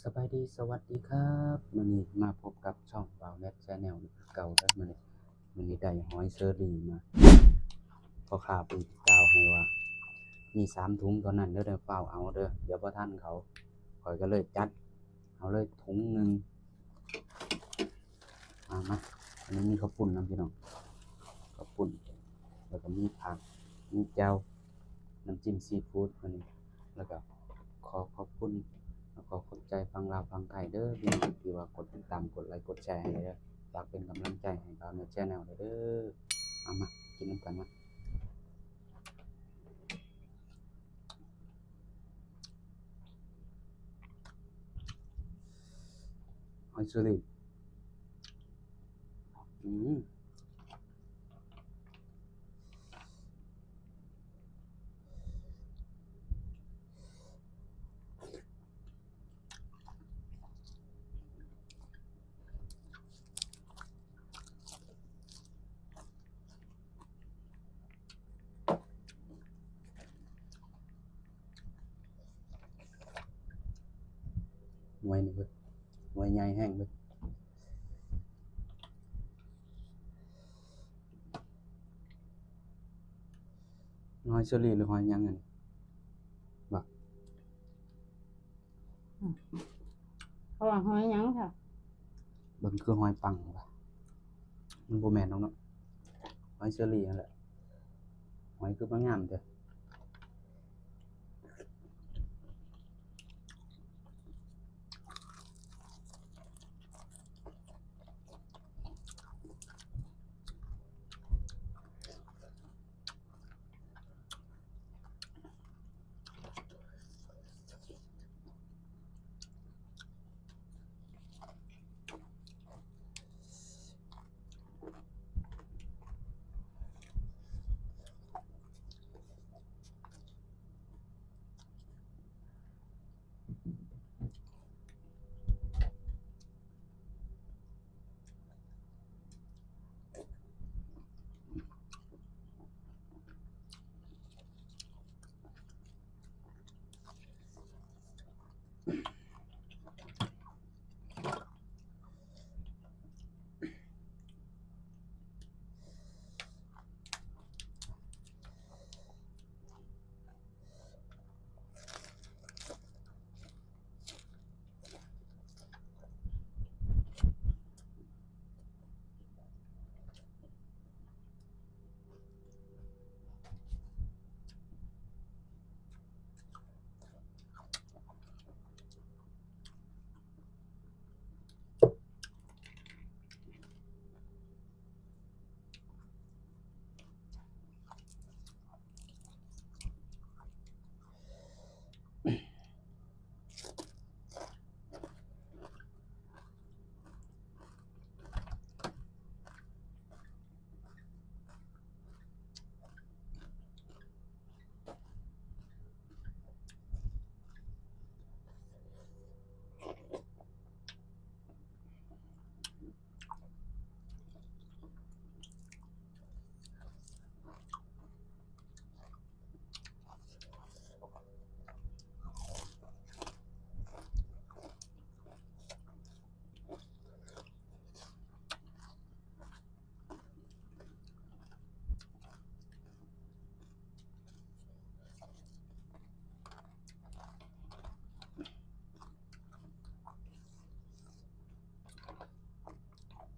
ສະບາຍດີ ສະຫວັດດີຄັບ ມື້ນີ້ມາພົບກັບຊ່ອງບ່າວແນັດແຊນແນວຄືເກົ່າເດີ. ມື້ນີ້ ມື້ນີ້ໄດ້ຫອຍເຊີຣີມາ ພໍ່ຄ້າເພິ່ນກ່າວໃຫ້ວ່າມີສາມຖົງເທົ່ານັ້ນເດີ ໄດ້ຟ້າວເອົາເດີ ດຽວບໍ່ທັນເຂົາ ຂ້ອຍກໍເລີຍຈັດເອົາເລີຍຖົງໜຶ່ງ. ມາ ມາ ອັນນີ້ມີເຂົ້າປຸ້ນນຳພີ່ນ້ອງ ເຂົ້າປຸ້ນ ແລ້ວກໍມີຜັກ ມີແຈ່ວ ນ້ຳຈິ້ມຊີຟູດ ອັນນີ້ ແລ້ວກໍຂໍຂອບຄຸນ ແລ້ວກໍຂອບໃຈຝັ່ງລາວຝັ່ງໄທເດີພີ່ນ້ອງ ທີ່ວ່າກົດຕິດຕາມ ກົດໄລ ກົດແຊໃຫ້ເດີ ຝາກເປັນກຳລັງໃຈໃຫ້ບ່າວແນັດແຊນແນວເດີ. ເອົາ ມາກິນນຳກັນມາ. ຫອຍເຊີຣີ ອືມ ໜ່ວຍນີ້ເບິ່ງ ໜ່ວຍໃຫຍ່ແຮງເບິ່ງ ຫອຍເຊີຣີ ຫຼື ຫອຍຫຍັງອັນນີ້ ບໍ່ ອືມ ເຂົາວ່າຫອຍຫຍັງຊະ? ເບິ່ງຄືຫອຍປັງວະ ມັນບໍ່ແມ່ນດອກເນາະ ຫອຍເຊີຣີຫັ້ນແຫຼະ ຫອຍຄືມາງາມແທ້.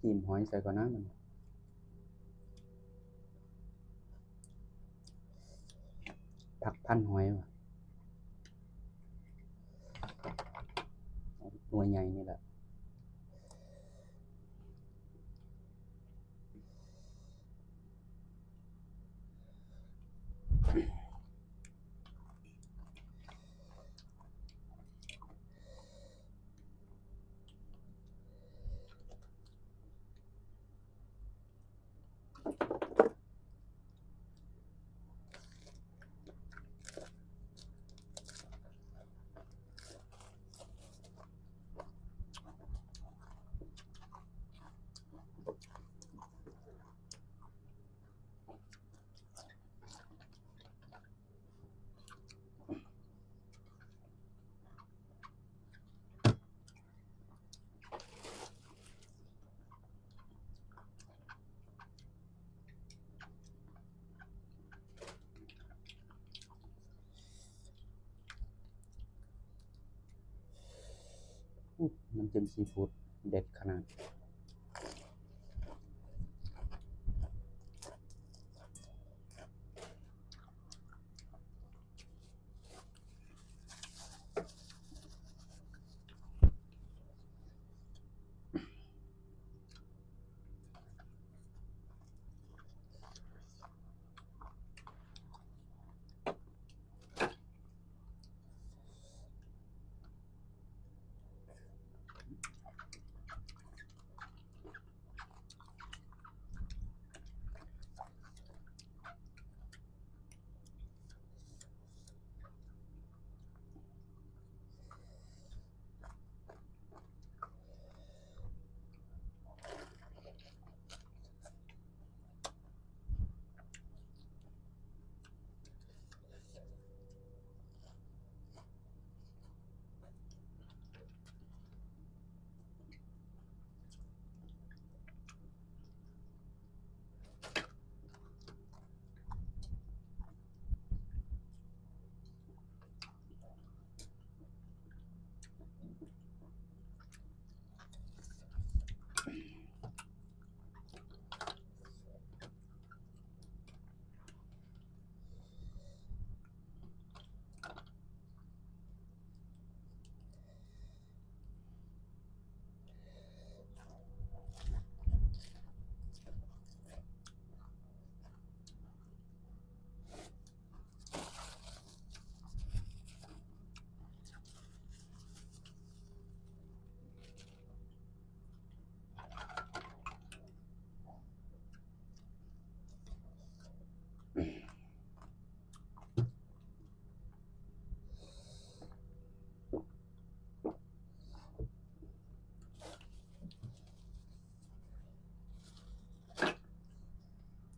ຈີ້ມຫອຍໃສ່ກ່ອນນະ ຜັກພັນຫອຍຫວາ ໜ່ວຍໃຫຍ່ນີ້ແຫຼະ. ຫ ອູ້ ນ້ຳຈິ້ມຊີຟູດເດັດຂະໜາດ.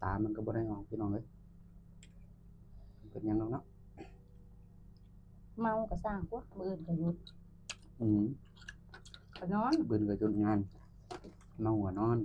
ຕາມັນກໍບໍ່ໄດ້ອອກພີ່ນ້ອງເອີຍ ເປັນຫຍັງດອກເນາະ. ເມົາກໍຊ່າງຕົວະ ມື້ອື່ນກໍຢຸດ. ອືມ ກໍນອນ ມື້ອື່ນກໍຢຸດງານ ເມົາກໍນອນ.